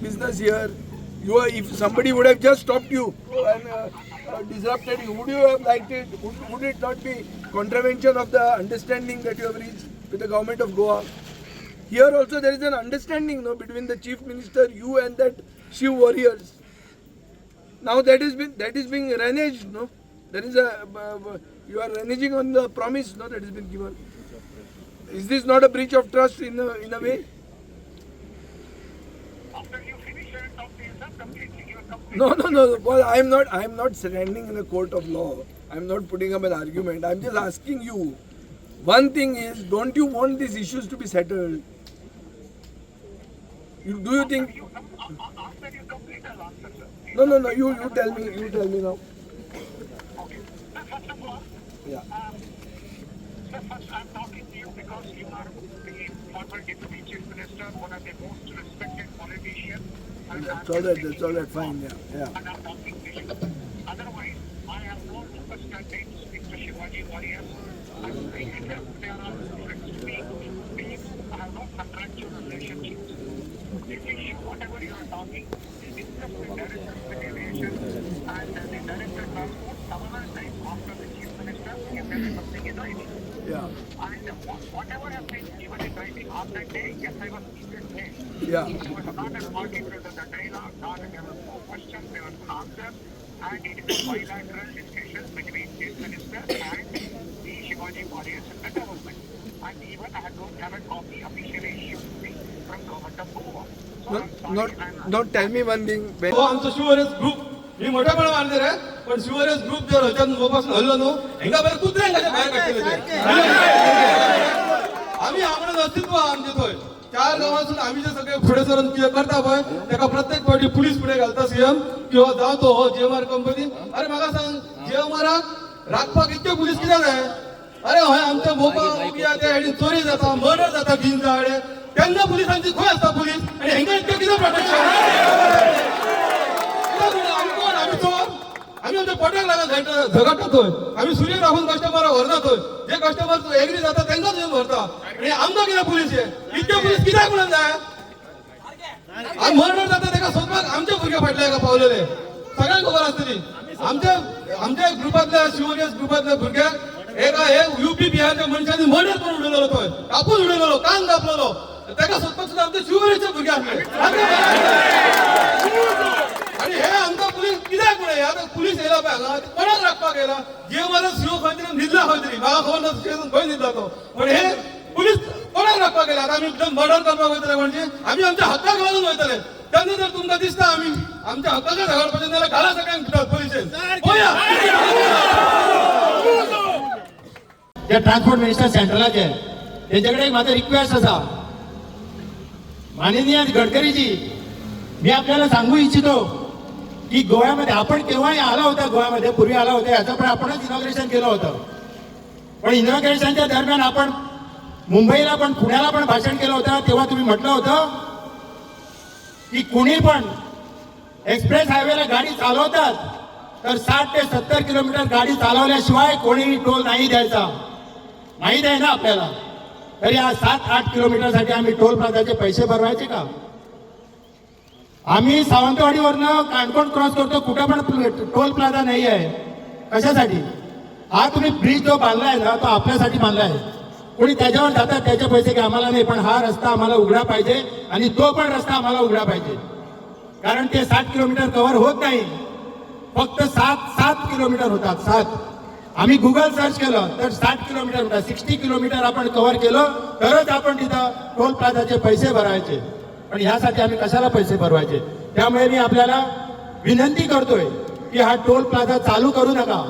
business here. You are, if somebody would have just stopped you and disrupted you, would you have liked it? Would it not be contravention of the understanding that you have reached with the government of Goa? Here also there is an understanding, no, between the chief minister, you and that Shiv warriors. Now that is being reneged, no? There is a you are reneging on the promise, no, that has been given. Is this not a breach of trust in a way? After you finish, I will talk to you, sir, completely. You are complete. No, no, no. Well, I am not standing in a court of law. I am not putting up an argument. I am just asking you. One thing is, don't you want these issues to be settled? Do you think? After you complete, I'll answer, sir. No, no, no. You tell me. You tell me now. Okay. Sir, first of all, Yeah. Sir, first I'm talking to you because you are the former Deputy Chief Minister, one of the most respected politicians. And That's I'm all right. just That's all taking right. Fine. Yeah. Yeah. and I'm talking to you. Otherwise, I have no understanding speak to Shivaji warriors. I'm saying that they are all friends to me. Beings. I have no contractual relationships. This issue, whatever you are talking, we discussed with Director of Aviation and the Director Transport several times after the Chief Minister, if there is something in writing. Yeah. And whatever has been given in writing on that day, yes, I was seated there. Yeah. It was not a party to the dialogue, nor there were no questions, there were no answers, and it is a bilateral discussion between Chief Minister and the Shivaji warriors and the government. And even I don't have a copy officially issued to me from government of Goa. So No, I'm sorry, not, I'm not tell me one thing. When, हो आमचो शिवरेस group मी मोठ्यापणा मानले रे, पण शिवरेस group जर हच्यान मोपासून हल्लो न्हू, हेंका बरें कुत्र्यांक कशें भायर काडटले ते. आमी आमणें अस्तित्व आहा आमचें थंय चार गांवांसून आमी जे सगळे फुडें सरून कितें करता पळय, तेका प्रत्येक फावटी पुलीस फुडें घालता सीएम किंवा जावं तो हो जीएमआर कंपनी. अरे म्हाका सांग, जीएमआराक राखपाक इतके पुलीस कित्याक जाय? अरे हय आमच्या मोपा उबिया त्या हेडीन चोरी जाता, मर्डर जाता बिनजा हाडे, तेन्ना पुलिसांची खंय आसता पुलीस? आनी हेंकां इतकें कितें प्रोटेक्शन? आमी कोण? आमी चोर? आमी आमच्या पोटाक लागून झगडटा थंय. आमी सुर्य राखून कस्टमराक व्हरना थंय. जे कस्टमर एग्री जाता तांकांच येवन व्हरता. आनी आमकां कितें पुलीस हे? इतके पुलीस कित्याक म्हणून जाय? आनी मर्डर जाता ताका सोदपाक आमचे भुरगे फाटले एका पावलेले, सगळ्यांक खबर आसतली. आमच्या आमच्या ग्रुपांतल्या शिवरेस ग्रुपांतल्या भुरग्यांक एका हे युपी बिहारच्या मनशांनी मर्डर करून उडयलेलो थंय, कापून उडयलेलो, कान कापलेलो. ताका सोदपाक सुद्दां आमचे शिवरेसचे भुरगे आसले. आणि हे आमकां पुलीस कित्याक म्हणे? आतां पुलीस येयला पळय हांगा, कोणाक राखपाक येयला? जीएमआर सीओ खंय तरी न्हिदला, खंय तरी म्हाका खबर ना स्टेशन खंय न्हिदला तो. पण हे पुलीस कोणाक राखपाक येयला? आतां आमी मर्डर करपाक वयतले म्हणजे आमी आमच्या हक्काक लागून वयतले. तेन्ना जर तुमकां दिसता आमी आमच्या हक्काक झगडपाचें जाल्यार घाला सगळ्यांक भितर पुलिशेन पळया. जे ट्रान्सपोर्ट मिनिस्टर सेंट्रलाचे, तेजे कडेन एक माझं रिक्वेस्ट आसा. माननीय गडकरीजी, मी आपल्याला सांगू इच्छितो की गोव्यामध्ये आपण केव्हाही आला होता, गोव्यामध्ये पूर्वी आला होता, याचं पण आपणच इनॉग्रेशन केलं होतं. पण इनॉग्रेशनच्या दरम्यान आपण मुंबईला पण पुण्याला पण भाषण केलं होतं. तेव्हा तुम्ही म्हटलं होतं की कुणी पण एक्सप्रेस हायवेला गाडी चालवतात तर 60 ते 70 किलोमीटर गाडी चालवल्याशिवाय कोणीही टोल नाही द्यायचा. माहीत आहे ना आपल्याला? तर या 7-8 किलोमीटरसाठी आम्ही टोल प्लाझाचे पैसे भरवायचे का? आम्ही सावंतवाडीवरनं काणकोण क्रॉस करतो, कुठं पण टोल प्लाझा नाही आहे. कशासाठी? हा तुम्ही ब्रिज जो बांधलाय ना, तो आपल्यासाठी बांधलाय. कोणी त्याच्यावर जातात त्याचे पैसे घ्या, आम्हाला नाही. पण हा रस्ता आम्हाला उघडा पाहिजे आणि तो पण रस्ता आम्हाला उघडा पाहिजे, कारण ते 60 किलोमीटर कव्हर होत नाही, फक्त 7-7 किलोमीटर होतात, 7. आम्ही गुगल सर्च केलं तर 60 किलोमीटर होतात. 60 किलोमीटर आपण कव्हर केलं तरच आपण तिथं टोल प्लाझाचे पैसे भरायचे. पण ह्यासाठी आम्ही कशाला पैसे भरवायचे? त्यामुळे मी आपल्याला विनंती करतोय की हा टोल प्लाझा चालू करू नका.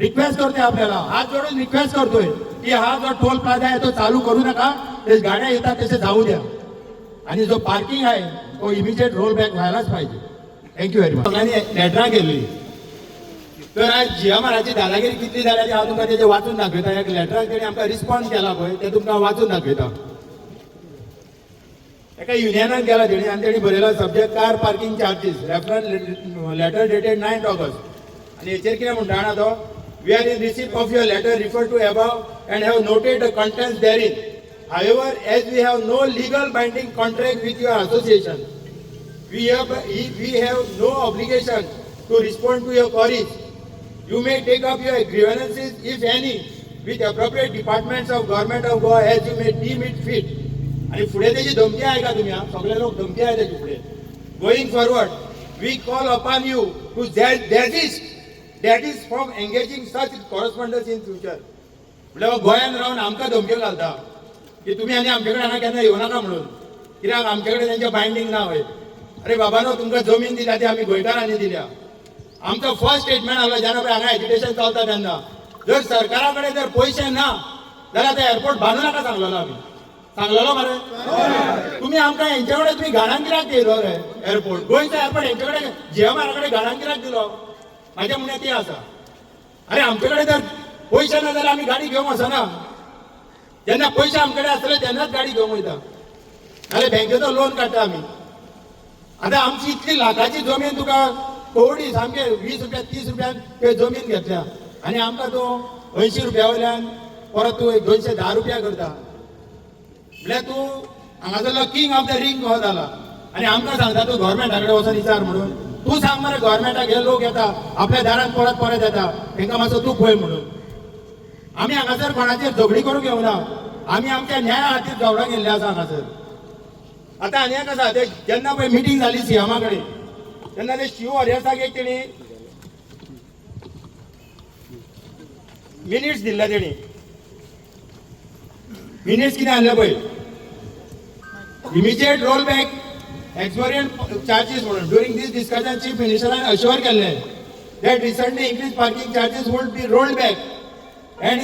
रिक्वेस्ट करतोय आपल्याला, हात जोडून रिक्वेस्ट करतोय की हा जो टोल प्लाझा आहे तो चालू करू नका. ते गाड्या येतात तसे जाऊ द्या आणि जो पार्किंग आहे तो इमिजिएट रोल बॅक व्हायलाच पाहिजे. Thank you very much. सगळ्यांनी लेटरां केल्ली तर आज जीएमआराची दादागिरी कितली जाल्या ती हांव तुमकां तेजें वाचून दाखयता. एक लेटराक तेणी आमकां रिस्पॉन्स केला पळय, ते तुमकां वाचून दाखयता. एका युनियनान गेला तेणी आनी तेणी बरयला, subject car parking charges, reference letter dated 9 August. आनी हेचेर कितें म्हणटा जाणा तो? "We are in receipt of your letter refer to above and have noted the contents therein. However, as we have no legal binding contract with your association, We have no obligation to respond to your queries. You may take up your grievances, if any, with appropriate departments of Government of Goa as you may deem it fit. आणि फुडें तेजी धमकी आयका तुमी हा, सगळे लोक धमकी आहे तेजी फुडें. Going forward, we call upon you to desist from engaging such correspondence in future. म्हटल्यार गोंयान रावन आमकां धमक्यो घालता की तुमी आनी आमचे कडेन हांगा केन्ना येवं नाका म्हणून, कित्याक आमचे कडेन तेंचें बायंडींग ना वय. अरे बाबानो, तुमकां जमीन दिल्या ती आमी गोंयकारांनी दिल्या. आमचो फर्स्ट स्टेटमेंट आसलो, जेन्ना पळय हांगा एजिटेशन चलता तेन्ना, जर सरकारा कडेन जर पयशे ना जाल्यार ते एअरपोर्ट बांदू नाका सांगलेलो आमी. सांगलेलो मरे. तुमी आमकां हेंचे कडेन तुमी घाणान कित्याक दिलो रे एअरपोर्ट? गोंयचो एअरपोर्ट हेंचे कडेन, जीएमआरा कडेन घाणान कित्याक दिलो? म्हाजें म्हणणें तें आसा. अरे, आमचे कडेन जर पयशे ना जाल्यार आमी गाडी घेवंक वचना. जेन्ना पयशे आमचे कडेन आसतले तेन्नाच गाडी घेवंक वयता, नाल्यार बँकेचो लोन काडटा आमी. आतां आमची इतली लाखाची जमीन तुका कोवडी सामके 20 रुपया, 30 रुपयान ते जमीन घेतल्या आनी आमकां तूं 80 रुपया वयल्यान परत तूं 210 रुपया करता. म्हळ्यार तूं हांगासरलो किंग ऑफ the ring कसो जाला आनी आमकां सांगता तूं गव्हर्मेंटा कडेन वचोन विचार म्हणून. तूं सांग मरे गव्हर्मेंटाक, हे लोक येता आपल्या दारान, परत परत येता, तांकां मातसो तूं पळय म्हणून. आमी हांगासर कोणाचेर झगडी करूंक येवना. आमी आमच्या न्याया खातीर झगडोंक गेल्ले आसा हांगासर. आतां आनी एक आसा, ते जेन्ना पळय मिटींग जाली सीएमा कडेन तेन्ना ते शिव वॉरियर्साक एक तेणी मिनिट्स दिल्ले. तेणी मिनिट्स कितें हाडले पळय, immediate roll back exorbitant charges म्हणून. ड्युरींग these discussion, chief मिनिस्टरान अश्योर केल्लें that recently increased parking charges would be rolled back and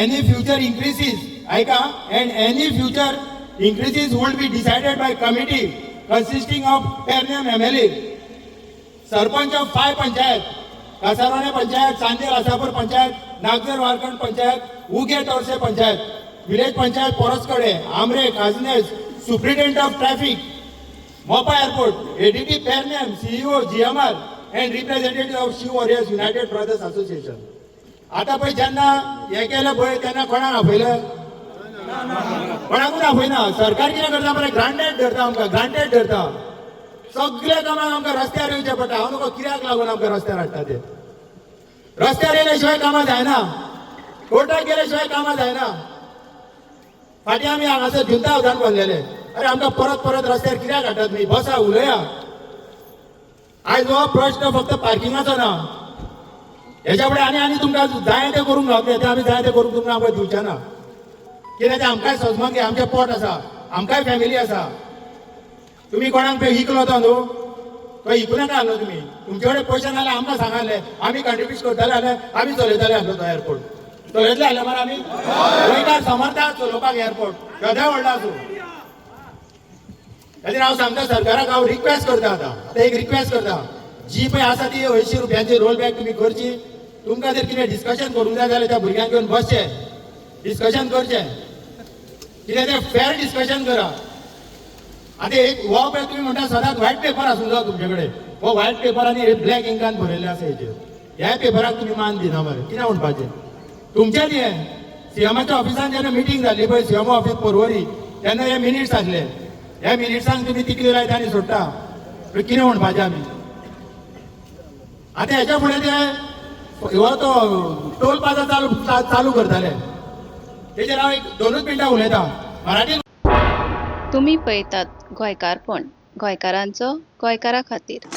any future increases, ऐका, and any future increases would be decided by committee consisting of Pernem MLA, sarpanch of five panchayat, Kasarvane panchayat, Chandel Asapur panchayat, Nagzar Warkant panchayat, Uge Torse panchayat, village panchayat Poraskade, Amre, Khajnes, superintendent of traffic, Mopa Airport, ADT Pernem, CEO, GMR and representative of Shiv Warriors United Brothers Association. आता पळय, जेन्ना हें केलें पळय तेन्ना कोणाक आपयलें? कोणाकूच आपयना. सरकार कितें करता पळय, ग्रांटेड धरता आमकां, ग्रांटेड धरता. सगल्या कामाक आमकां रस्त्यार येवचें पडटा. हांव नको कित्याक लागून आमकां रस्त्यार हाडटा ते. रस्त्यार येयल्या शिवाय कामां जायना, कोर्टाक गेल्या शिवाय कामां जायना. फाटीं आमी हांगासर जुंता हावसान बसलेले. अरे, आमकां परत परत रस्त्यार कित्याक हाडटात तुमी? बसा, उलया. आयज हो प्रश्न फक्त पार्किंगाचो ना. हेच्या फुडें आनी आनी तुमकां जाय तें करूंक गावतलें, तें आमी जाय तें करूंक तुमकां आमकां दिवचें ना. कित्याक तें आमकांय सजमोन घे, आमचें पोट आसा, आमकांय फॅमिली आसा. तुमी कोणाक पळय इकलो तो न्हू, तो इकूं नाका आसलो तुमी. तुमचे कडेन पयशे नाल्यार आमकां सांगाले, आमी कंट्रिब्यूट करतले जाल्यार आमी चलयतले आसलो तो एअरपोर्ट. चलयतले आसले मरे आमी. गोंयकार समर्थ चलोवपाक एअरपोर्ट, केदेय व्हडलो आसूं. खातीर हांव सांगता सरकाराक, हांव रिक्वेस्ट करता आतां, आतां एक रिक्वेस्ट करता, जी पळय आसा ती 80 रुपयांची रोल बॅक तुमी करची. तुमकां जर कितें डिस्कशन करूंक जाय जाल्यार त्या भुरग्यांक घेवन बसचें, डिस्कशन करचें. कितें तें फेर डिस्कशन करा. आतां एक हो पळय, तुमी म्हणटा सदांच व्हायट पेपर आसूंक जाय तुमचे कडेन. हो व्हायट पेपर आनी ब्लॅक इंकान बरयल्लें आसा हेजेर. ह्या पेपराक तुमी मान दिना मरे. कितें म्हणपाचें तुमचेच हें? सीएमाच्या ऑफिसान जेन्ना मिटींग जाली पळय, सीएम ऑफिस परवरी, तेन्ना हे मिनिट्स आसले. ह्या मिनिट्सांक तुमी तिकली लायता आनी सोडटा. पूण कितें म्हणपाचें आमी आतां हेच्या फुडें? ते हो तो टोल प्लाझा चालू चालू करताले, तेजेर हांव एक दोनूच मिनटां उलयतां मराठी. तुमी पळयतात गोंयकारपण, गोंयकारांचो गोंयकारा खातीर.